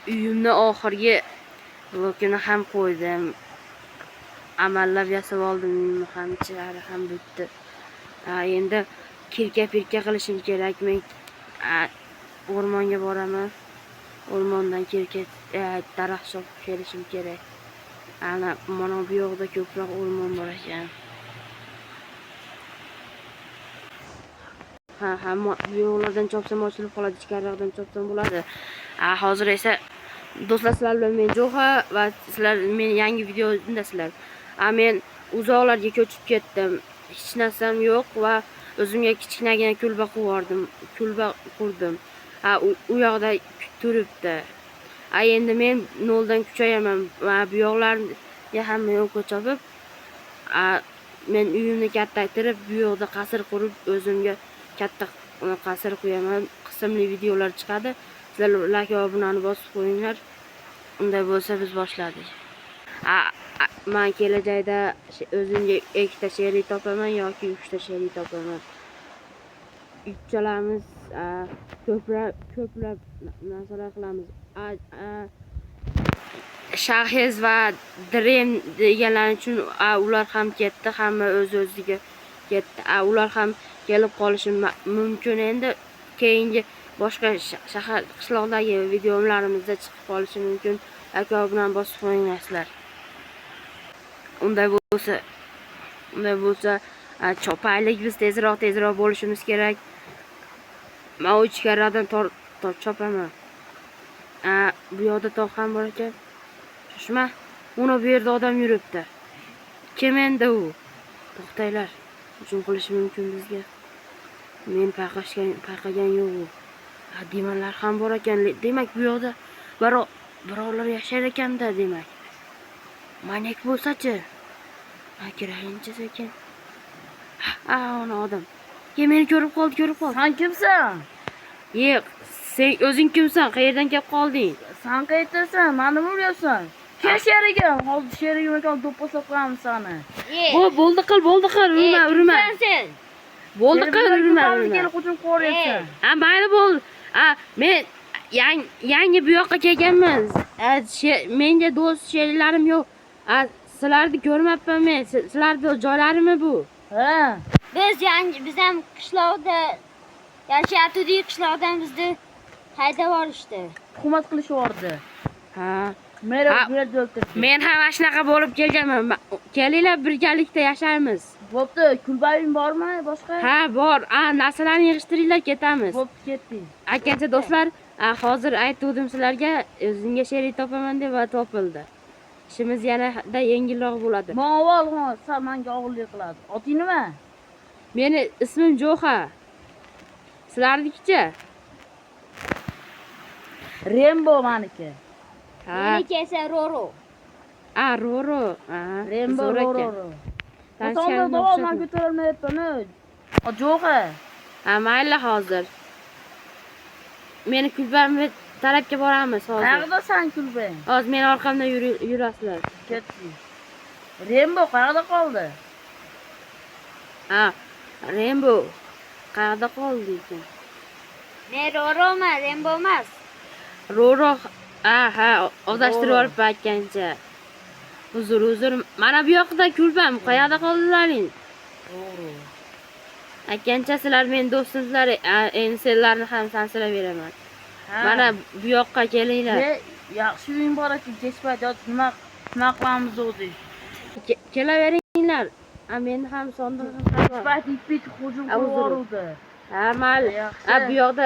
Uyimni oxirgi blokini ham qo'ydim. Amallab yasab oldim uyimni ham, ichlari ham bitdi. Endi kirka-pirka qilishim kerak. Men o'rmonga boraman. O'rmondan kirka, daraxt chopib kelishim kerak. Ana mana bu yoqda ko'proq o'rmon bor ekan. Ha, bu yoqlardan chopsam ochilib qoladi, ichkariroqdan chopsam bo'ladi. Hozir esa do'stlar, sizlar bilan men Jo'xa va sizlar meni yangi videodasizlar. Men uzoqlarga ko'chib ketdim. Hech narsam yo'q va o'zimga kichkinagina kulba qurdim, kulba qurdim. U yoqda turibdi. Endi men noldan kuchayaman va bu yoqlarga hamma yo'qqa chopib, men uyimni kattaytirib, bu yoqda qasr qurib, o'zimga katta qasr qo'yaman. Qismli videolar chiqadi. Sizlar like va obunani bosib qo'yinglar. Unday bo'lsa biz boshladik. Man kelajakda o'zimga 2ta sherik topaman yoki 3ta sherik topaman. Uchalamiz ko'plab narsalar qilamiz. Shahez va Dream deganlar uchun ular ham ketdi, hamma o'z-o'ziga ketdi. Ular ham kelib qolishi mumkin endi keyingi boshqa shahar qishloqdagi videolarimizda chiqib qolishi mumkin. Like obunani bosib qo'yinglar sizlar. Unday bo'lsa, chopaylik biz, tezroq bo'lishimiz kerak. Men u ichkariroqdan chopaman. Bu yoqda tog' ham bor ekan. Shoshma. Uni bu yerda odam yuribdi. Kim endi u? To'xtanglar. Hujum qilishi mumkin bizga. Men payqagan yo'q u. Divanlar ham bor ekan. Demak, bu yoqda birovlar yashar ekanda, demak. Manyak bo'lsa-chi? Kirayinchi sekin. Uni odam. Ye, meni ko'rib qoldi, ko'rib qoldi. Sen kimsan? Ye, sen o'zing kimsan? Qayerdan kelib qolding? Sen qayerdasan? Mani nima uryapsan? Kel sherigim. Hozir sherigim ekan, do'pposlab qo'yamiz seni. Bu bo'ldi qil, bo'ldi qil, urma, urma. Kimsan sen? Bo'ldi qil, urma, urma. Kelib hujum qilyapsan. Mayli bo'ldi. Men yangi bu yoqqa kelganman. Menga do'st sheriklarim yo'q. Sizlarni ko'rmabman men. Sizlarni joylarimi bu? Ha. Biz yangi, biz ham qishloqda yashayotgandik, qishloqdan bizni haydab yuborishdi. Tuhmat qilishyapti. Ha. Meni Ha. bu yerda o'ltirdi. Men ham mana shunaqa bo'lib kelganman. Kelinglar, birgalikda yashaymiz. Bo'pti, kulbaying bormi boshqa? Ha, bor. Narsalarni yig'ishtiringlar, ketamiz. Bo'pti, ketdik. Akkancha do'stlar, hozir aytuvdim sizlarga, o'zimga sherik topaman deb va topildi. Ishimiz yanada yengilroq bo'ladi. Men avval ha, sen menga og'irlik qiladi. Oting nima? Meni ismim Jo'xa. Sizlarnikichi? Rembo meniki. Ha. Meniki esa Roro. Roro. Ha, Rembo zo'r ekan. Roro. Tanishganimdan Sonda davom men xursandman. ko'tarolmayapman. Jo'xa. Mayli hozir. Meni kulbam tarafga boramiz hozir. Qayerda san kulbang? Hozir meni orqamdan yurasizlar. Ketdik. Rembo qayerda qoldi? Rembo qayerda qoldi ekan? Men Roroman, Rembo emas. Roro, ha, adashtirib Roro. yuborib aytgancha. Uzr, uzr. Mana bu yoqda kulbam, qayerda qoldilaring? Roro. Aytgancha sizlar meni do'stimsizlar, endi sizlarni ham sansirab beraman. Ha. Mana bu yoqqa kelinglar. Yaxshi uying bor ekan, kech payt yotib nima qilamiz o'zi? Kelaveringlar. Meni ham sondig'im ham Kech bor. payt it hujum Ha, qilib uzr. yuboruvdi. Ha, mayli. Yaxshi. Bu yoqda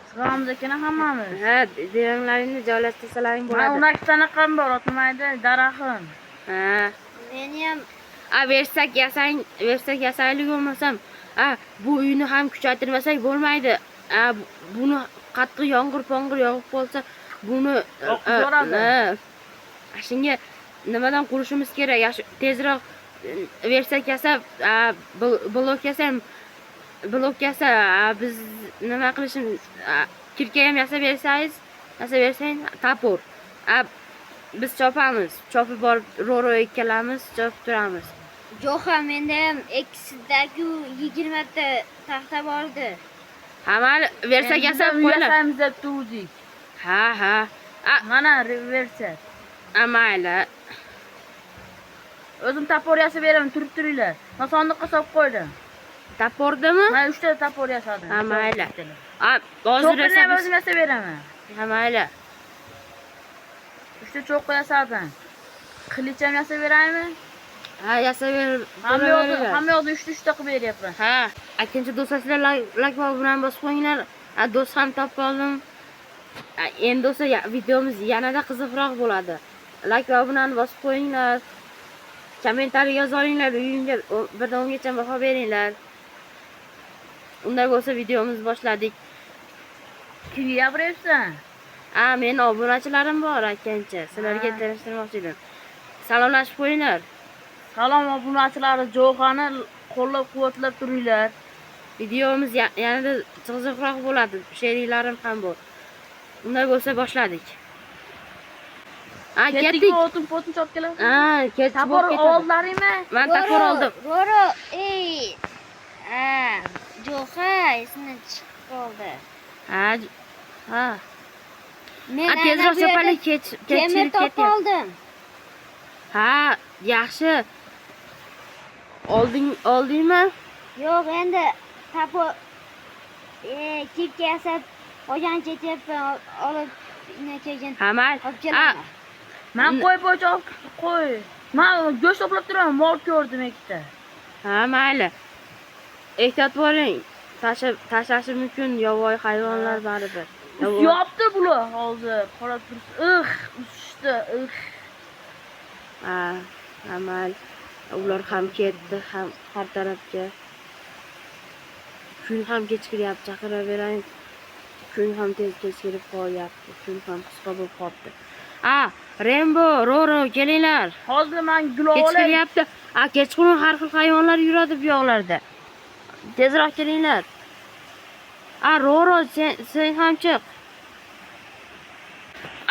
Sig'amiz ekan hammamiz. Ha, divanlaringni joylashtirsalaring Mana bo'ladi. o'n ikkita anaqam bor, ot nima edi? Daraxtim. Ha. Meni ham Versak yasang, versak yasaylik bo'lmasam, bu uyni ham kuchaytirmasak bo'lmaydi. Buni qattiq yomg'ir-pong'ir yog'ib qolsa, buni Yoqib yuboradi. Ha. Shunga nimadan qurishimiz kerak? Yaxshi, tezroq versak yasab, blok yasam, blok yasa, biz nima qilishimiz, kirka ham yasab bersangiz, yasab bersang, topor. Biz chopamiz, chopib borib Roro ikkalamiz chopib turamiz. Jo'xa, menda ham ikkisidagi 20 ta taxta bor edi. Ha, mayli, versak Endi yasab uy qo'yinglar. yasaymiz deb turdik. Ha, ha. A, Mana versiya. a mayli. O'zim topor yasab beraman, turib turinglar. Men sandiqqa solib qo'ydim. Topordimi? Men 3 ta topor yasadim. Ha, mayli. A, hozir Cho'qqini esa ham biz o'zim yasab beraman. Ha, mayli. 3 ta cho'qqi yasadim. Qilich ham yasab beraymi? Ha, yasab ber. Hamma yoqda, hamma yoqda 3 ta qilib beryapman. Ha, akkinchi do'stlar sizlar like va obunani bosib qo'yinglar. A, do'st ham topib oldim. A, endi do'stlar videomiz yanada qiziqroq bo'ladi. Like va obunani bosib qo'yinglar. Kommentariy yoza olinglar, uyimga birdan o'ngacha baho beringlar. Unday bo'lsa videomizni boshladik. Kimga gapiryapsan? A, meni obunachilarim bor akkancha. Sizlarga Ha. tanishtirmoqchi edim. Salomlashib qo'yinglar. Salom obunachilari, Jo'xani qo'llab-quvvatlab turinglar. Videomiz yanada qiziqroq bo'ladi. Sheriklarim ham bor. Unday bo'lsa boshladik. A, Ketdik, ketdik. o'tin po'tin chopib kelamiz. A, kech Topor bo'lib ketadi. oldilaringmi? Men topor oldim. Roro, ey. Ha, Jo'xa esimdan chiqib qoldi. Ha, ha. Men A, ana tezroq bu yerda chopaylik, kech temir kechirib topib ketyapti. oldim. Ha, yaxshi. Olding, oldingmi? Yo'q, endi topor kirka yasab olgan ketyapman, olib keyin Ha, mayli. olib kelaman. Men qo'y qo'y chop qo'y. Men go'sht to'plab turaman, mol ko'rdim ikkita. Ha, mayli. Ehtiyot bo'ling. Tashlashi mumkin yovvoyi hayvonlar baribir. Yopdi bular hozir. Qarab tursin. Ix, uchishdi, ix. Ha, ha, mayli. Ular ham ketdi, ham har tarafga. Kun ham kechkiryapti, chaqiraveraymi? Kun ham tez kechkirib qolyapti. Kun ham qisqa bo'lib qolibdi. A, Rembo, Roro, kelinglar. Hozir men gul olay. Kechkiryapti. A, kechqurun har xil hayvonlar yuradi bu yoqlarda. Tezroq kelinglar. A, Roro, sen ham chiq.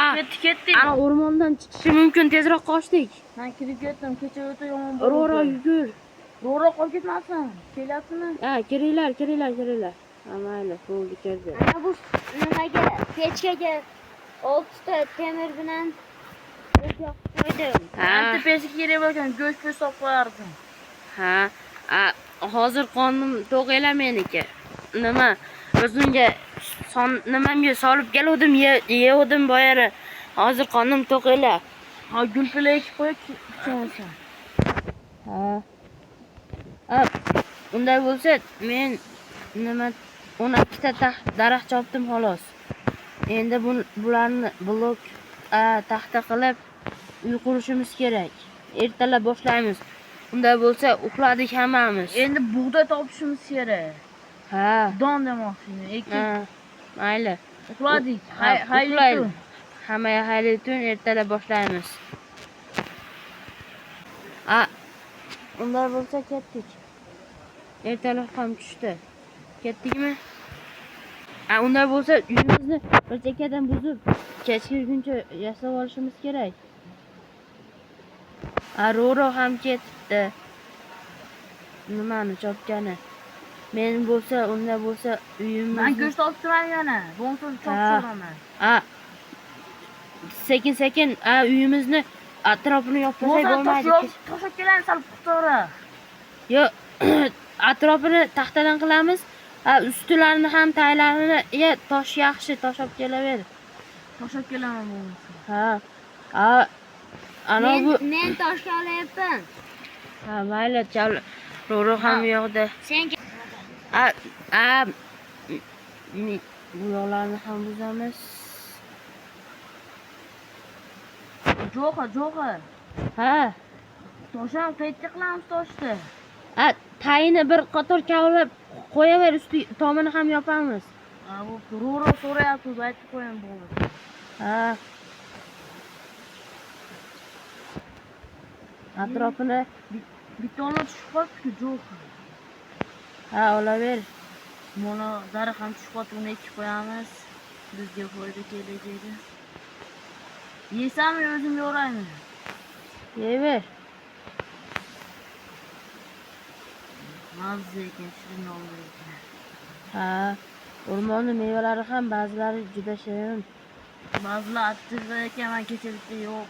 A, Ketdik, ketdik. ana o'rmondan chiqishi mumkin, tezroq qochdik. Men kirib ketdim, kecha o'ta yomon bo'ldi. Roro, yugur. Roro qolib ketmasin. Kelyapsizmi? Ha, kiringlar, kiringlar, kiringlar. Ha, mayli, bo'ldi, kirdi. Ana bu nimaga, pechkaga 6 ta temir bilan o't yoqib qo'ydim. Ha, Bitta pechka kerak bo'lgan, go'sht po'st solib qo'yardim. ha. A, hozir qonim to'q ela meniki. Nima? O'zimga son nimamga solib keluvdim, yevdim boyari. Hozir qonim to'q ela. Ha, gulpila ekib qo'y, pichonsan. Ha. Ha, unday bo'lsa men nima 12 ta daraxt chopdim xolos. Endi bularni blok, taxta qilib uy qurishimiz kerak. Ertalab boshlaymiz. Unday bo'lsa uxladik hammamiz. Endi bug'doy topishimiz kerak. Ha. Don demoqchiman. Ekib Ha. Mayli. uxladik. Ha, Xayrli uxlaylik. tun. Hammaga xayrli tun, ertalab boshlaymiz. A, unday bo'lsa ketdik. Ertalab ham tushdi. Ketdikmi? A, unday bo'lsa uyimizni bir chekkadan buzib, kechki yasab olishimiz kerak. A, Roro ham ketibdi. Nimani chopgani? Men bo'lsa, unda bo'lsa uyimizni Men go'sht olib turaman yana. Bo'lmasa chopib Ha. turaman. A, sekin sekin, a, uyimizni atrofini yopmasak Bo'lmasa tosh bo'lmaydi. yop, tosh olib kelamiz sal puxtaroq. Yo'q, atrofini taxtadan qilamiz. Ha, ustilarini ham taylarini, ya tosh yaxshi, tosh olib kelaver. Tosh olib kelaman bo'lmasa. Ha. A, ana bu Men toshga olyapman. Ha, mayli, chal. Roro ham Ha. u yoqda. Sen A, a, bu yoqlarni ham buzamiz. Jo'xa, jo'xa. Ha. Tosh ham qayerda qilamiz toshni? A, tayini bir qator kavlab qo'yaver, usti tomini ham yopamiz. Ha, bu Roro so'rayapti, aytib qo'ying bo'ldi. Ha. Atrofini Bitta olma tushib qolibdi-ku, jo'xa. Ha, olaver. Mana daraxt ham tushib qolibdi, uni ekib qo'yamiz. Bizga foyda kelajakda. Yesammi o'zim yoraymi? Yever. Mazza ekan, shirin olma ekan. Ha, o'rmonning mevalari ham ba'zilari juda shirin. Ba'zilar achchig'i ekan, man kecha bitta yo'q.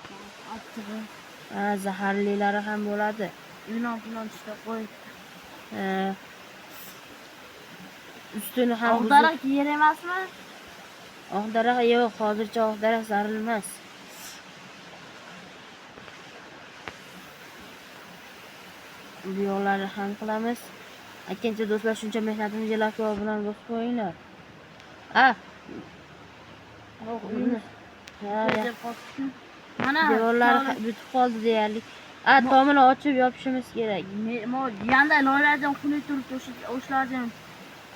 Achchig'i. Ha, zaharlilari ham bo'ladi. Ilon pilon tishlab qo'y. Ha. Ustini ham Oq daraxt yer emasmi? Oq daraxt yo'q, hozircha oq daraxt zarur emas. Bu yoqlarni ham qilamiz. Aytgancha do'stlar, shuncha mehnatimizni lakov bilan bosib qo'yinglar. A. Ha, Mana devorlari bitib qoldi deyarli. A, tomini ochib yopishimiz kerak. Yanda loylardan xunuk turibdi, o'shalardan.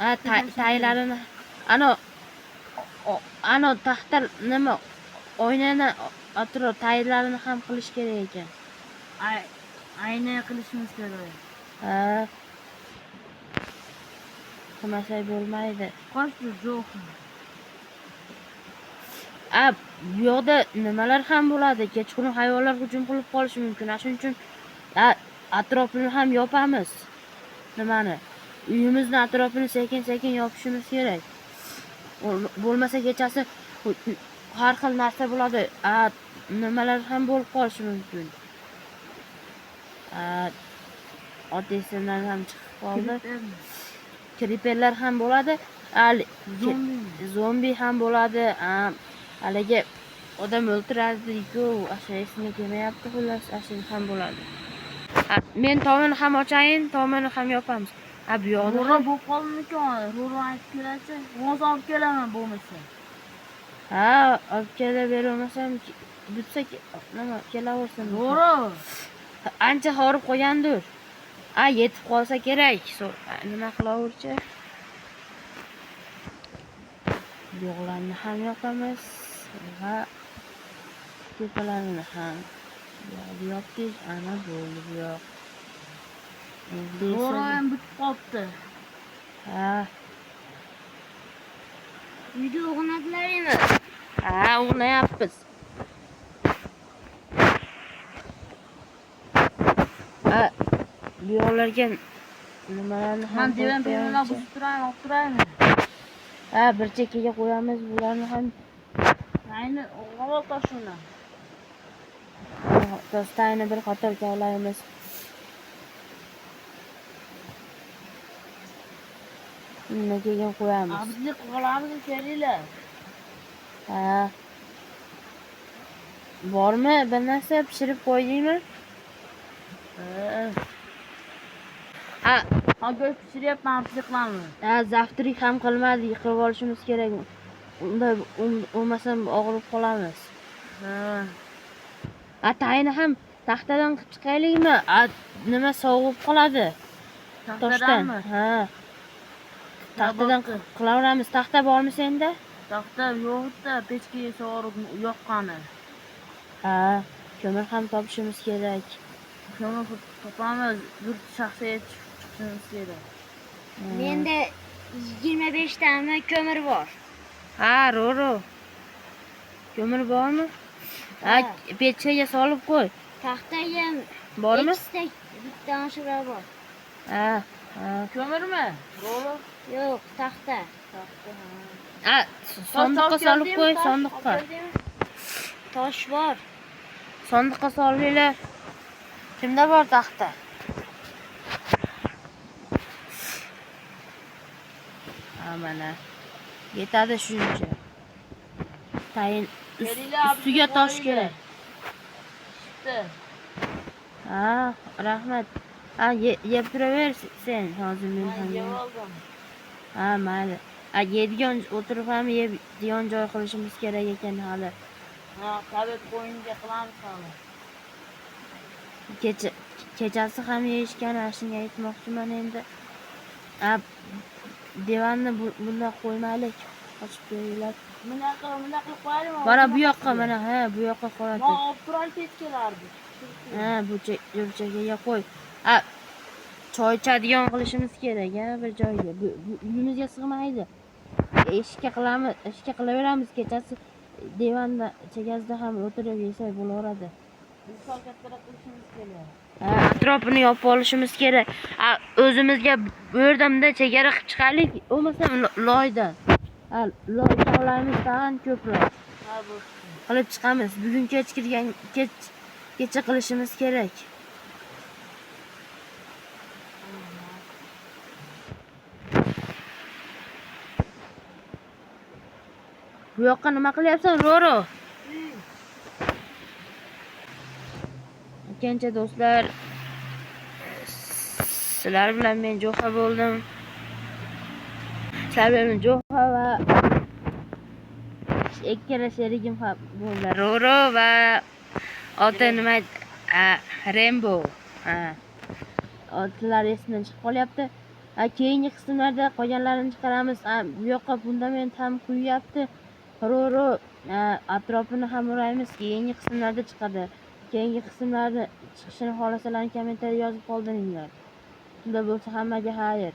A, taylarini ano ano taxta nima oynani atrof taylarini ham qilish kerak ekan. Ayna qilishimiz kerak. Ha. Qilmasak bo'lmaydi. Qochdi jo'q. A, bu yoqda nimalar ham bo'ladi? Kechqurun hayvonlar hujum qilib qolishi mumkin. Shuning uchun atrofini ham yopamiz. Nimani? Uyimizni atrofini sekin-sekin yopishimiz kerak. Bo'lmasa kechasi har xil narsa bo'ladi. A, nimalar ham bo'lib qolishi mumkin. A, ot esimdan ham chiqib qoldi. Kriperlar ham bo'ladi. Zombi ham bo'ladi. A, haligi odam o'ltiradi-ku, o'sha esimga kelmayapti, xullas, o'sha ham bo'ladi. Ha, men tomini ham ochayin, tomini ham yopamiz. Ha, bu yoqda Ro'ra bo'lib qoldimikan? Ro'ra aytib kelachi. O'zi olib kelaman bo'lmasa. Ha, olib kela berolmasam, bitsa nima kelaversin. Ro'ra. Ancha horib qolgandir. A, yetib qolsa kerak. Nima qilaverchi? Yo'qlarni ham yopamiz va tepalarini ham. Bu yopdik, ana bo'ldi bu yoq. Endi esa Ro'ra ham bitib qolibdi. Ha. Uyda o'g'nadilar. Ha, o'g'nayapmiz. Ha, bu yoqlarga nimalarni ham Men devan qo'yib pemlar qo'yamiz. buzib turaymi, olib turaymi? Ha, bir chekkaga qo'yamiz bularni ham. Ayni o'g'lon toshini. Tayni bir qator kavlaymiz. Undan keyin qo'yamiz. Bizni qolamiz kelinglar. Ha. Bormi bir narsa pishirib qo'ydingmi? Ha. Ha. Ha, go'sht pishiryapman, pishiriqlarni. Ha, zaftrik ham qilmadik, qilib olishimiz kerak. Unday bo'lmasam og'rib qolamiz. Ha. A, tayini ham taxtadan qilib chiqaylikmi? A, nima sovib qoladi? Toshdan. Taxtadanmi? Ha. Taxtadan Bo'pti. qilaveramiz. Taxta bormi senda? Taxta yo'q-da, pechkaga sovurib yoqqani. Ha, ko'mir ham topishimiz kerak. Ko'mir topamiz, bir shaxsiga chiqishimiz kerak. Ha. Menda 25 tami ko'mir bor. Ha, Roro. Ko'mir bormi? Ha, Ha. pechkaga solib qo'y. Taxta ham Bormi? Ikkita bitta oshira bor. Ha, ha. Ko'mirmi? Roro. Yo'q, taxta. Taxta, ha. Ha, sondiqqa solib qo'y, sondiqqa. Tosh bor. Sondiqqa solinglar. Kimda bor taxta? Ha, mana. Yetadi shuncha. Tayin Kelinglar, ustiga bizni tosh qo'yinglar. kerak. Pishdi. Ha, rahmat. Ha, yeb turaver sen. Hozir men Men ham yeb yeyman. oldim. Ha, mayli. Ha, yeydigan o'tirib ham yeydigan joy qilishimiz kerak ekan hali. Ha, tabiat qo'yinga qilamiz hali. Kechasi ham yeyishgan, ana shunga aytmoqchiman endi. Ha, divanni bundoq qo'ymaylik. Ochib qo'yinglar. Bunday qilib, bunday qilib qo'yaylikmi? Mana bu yoqqa, mana ha, bu yoqqa qoladi. Men olib turay pechkalarni. Ha, bu burchakka qo'y. Ha, choy ichadigan qilishimiz kerak, ha, bir joyga. Bu uyimizga sig'maydi. Eshikka qilamiz, eshikka qilaveramiz kechasi divanda chekasida ham o'tirib yesak bo'laveradi. Biz sal kattaroq qilishimiz kerak. Ha, atrofini yopib olishimiz kerak. Ha, o'zimizga bu yerda bunday chegara qilib chiqaylik, bo'lmasa loydan. Ha, loy kavlaymiz tag'in ko'proq. Ha, Qilib chiqamiz. Bugun kech kirgan kecha qilishimiz kerak. Bu yoqqa nima qilyapsan, Roro? Aytgancha do'stlar, sizlar bilan men Jo'xa bo'ldim. Sizlar bilan men Jo'xa va ikkala sherigim ham bo'ldi. Roro va oti nima, Rembo. Ha. Otlar esimdan chiqib qolyapti. Keyingi qismlarda qolganlarini chiqaramiz. Bu yoqqa fundament ham quyyapti. Roro, atrofini ham uraymiz. Keyingi qismlarda chiqadi. Keyingi qismlarni chiqishini xohlasalar kommentariyada yozib qoldiringlar. Unda bo'lsa hammaga xayr.